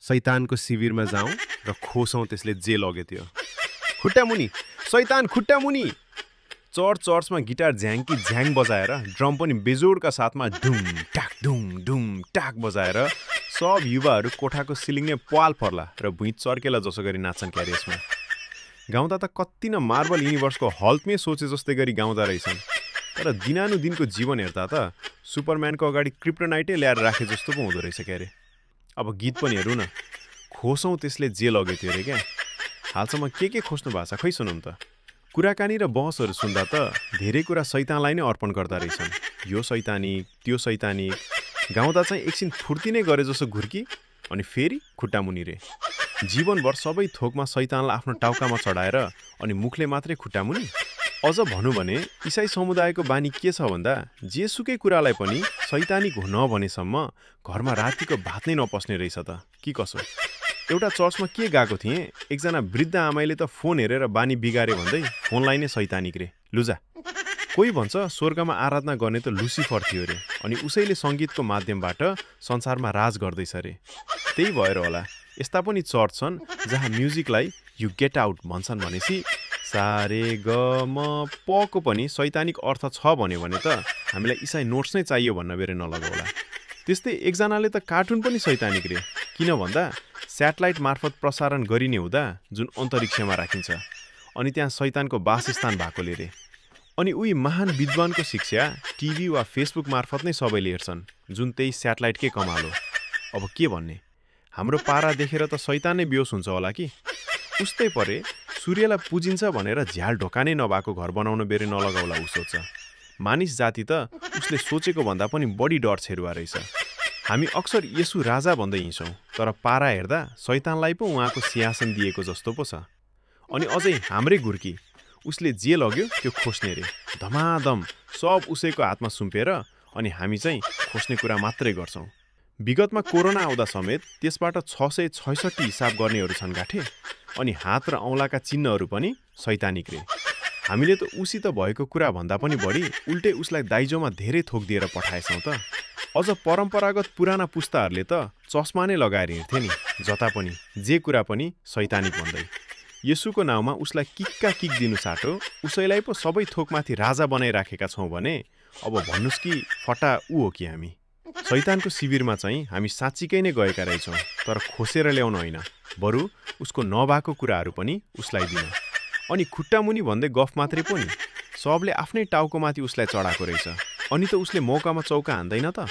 शैतानको शिविरमा जाउँ र खोसौँ त्यसले जे लग्यो त्यो। खुट्टा मुनि, शैतान खुट्टा मुनि। चर्चमा गिटार झ्याङकी झ्याङ बजाएर ड्रम पनि बेजोडका साथमा ढुङ टाक बजाएर सब युवाहरू कोठाको सिलिङले पाल पर्ला र भुइँ चर्केला जसो गरी नाच्छन् क्यारे यसमा। गाउँदा त कति न मार्बल युनिभर्सको हल्कमै सोचे जस्तै गरी गाउँदा रहेछन्। तर दिनानुदिनको जीवन हेर्दा त सुपरम्यानको अगाडि क्रिप्टोनाइटै ल्याएर राखे जस्तो पो हुँदो रहेछ क्यारे। अब गीत पनि हेरौँ न, खोसौँ त्यसले जे लग्यो त्यो रे क्या। हालसम्म के खोज्नु भएको छ खै सुनौँ त। कुराकानी र बहसहरू सुन्दा त धेरै कुरा शैतानलाई नै अर्पण गर्दा रहेछन्। यो शैतानिक, त्यो शैतानिक। गाउँदा चाहिँ एकछिन फुर्ती नै गरे जसो घुर्की अनि फेरि खुट्टा मुनि रे। जीवनभर सबै थोकमा शैतानलाई आफ्नो टाउकामा चढाएर अनि मुखले मात्रै खुट्टा मुनि। अझ भनौँ भने इसाई समुदायको बानी के छ भन्दा जेसुकै कुरालाई पनि शैतानिक नभनेसम्म घरमा रातिको भात नै नपस्ने रहेछ त कि कसो। एउटा चर्चमा के गएको थिएँ, एकजना वृद्ध आमाईले त फोन हेरेर बानी बिगारे भन्दै फोनलाई नै शैतानिक रे लुजा। कोही भन्छ स्वर्गमा आराधना गर्ने त लुसिफर थियो रे अनि उसैले सङ्गीतको माध्यमबाट संसारमा राज गर्दैछ रे। त्यही भएर होला यस्ता पनि चर्च छन् जहाँ म्युजिकलाई यु गेट आउट भन्छन् भनेपछि सारे ग म पको पनि शैतानिक अर्थ छ भन्यो भने त हामीलाई इसाई नोट्स नै चाहियो भन्न बेरै नलगाउला। त्यस्तै एकजनाले त कार्टुन पनि शैतानिक रे, किन भन्दा स्याटेलाइट मार्फत प्रसारण गरिने हुँदा जुन अन्तरिक्षमा राखिन्छ अनि त्यहाँ शैतानको वासस्थान भएकोले रे। अनि उही महान विद्वानको शिक्षा टिभी वा फेसबुक मार्फत नै सबैले हेर्छन्, जुन त्यही स्याटेलाइटकै कमाल हो। अब के भन्ने, हाम्रो पारा देखेर त शैतान नै बेहोस हुन्छ होला कि। उस्तै परे सूर्यलाई पुजिन्छ भनेर झ्याल ढोका नै नभएको घर बनाउन बेरै नलगाउला उ सोच्छ। मानिस जाति त उसले सोचेको भन्दा पनि बढी डर छेरुवा रहेछ। हामी अक्सर येशू राजा भन्दै हिँड्छौँ, तर पारा हेर्दा शैतानलाई पो उहाँको सिंहासन दिएको जस्तो पो छ। अनि अझै हाम्रै घुर्की, उसले जे लग्यो त्यो खोज्ने रे। धमाधम सब उसैको हातमा सुम्पेर अनि हामी चाहिँ खोज्ने कुरा मात्रै गर्छौँ। विगतमा कोरोना आउँदा समेत त्यसबाट 666 हिसाब गर्नेहरू छन् गाठे। अनि हात र औँलाका चिन्हहरू पनि शैतानिक रे। हामीले त उसित भएको कुरा भन्दा पनि बढी उल्टै उसलाई दाइजोमा धेरै थोक दिएर पठाएछौँ त। अझ परम्परागत पुराना पुस्ताहरूले त चस्मा नै लगाएर हिँड्थे नि, जता पनि जे कुरा पनि शैतानिक भन्दै। येशूको नाउँमा उसलाई किक्का किक दिनु साटो उसैलाई पो सबै थोकमाथि राजा बनाइराखेका छौँ भने अब भन्नुस् कि फटा ऊ हो कि हामी। शैतानको शिविरमा चाहिँ हामी साँच्चीकै नै गएका रहेछौँ, तर खोसेर ल्याउन होइन, बरु उसको नभएको कुराहरू पनि उसलाई दिन। अनि खुट्टा मुनि भन्दै गफ मात्रै पनि, सबले आफ्नै टाउकोमाथि उसलाई चढाएको रहेछ। अनि त उसले मौकामा चौका हान्दैन त।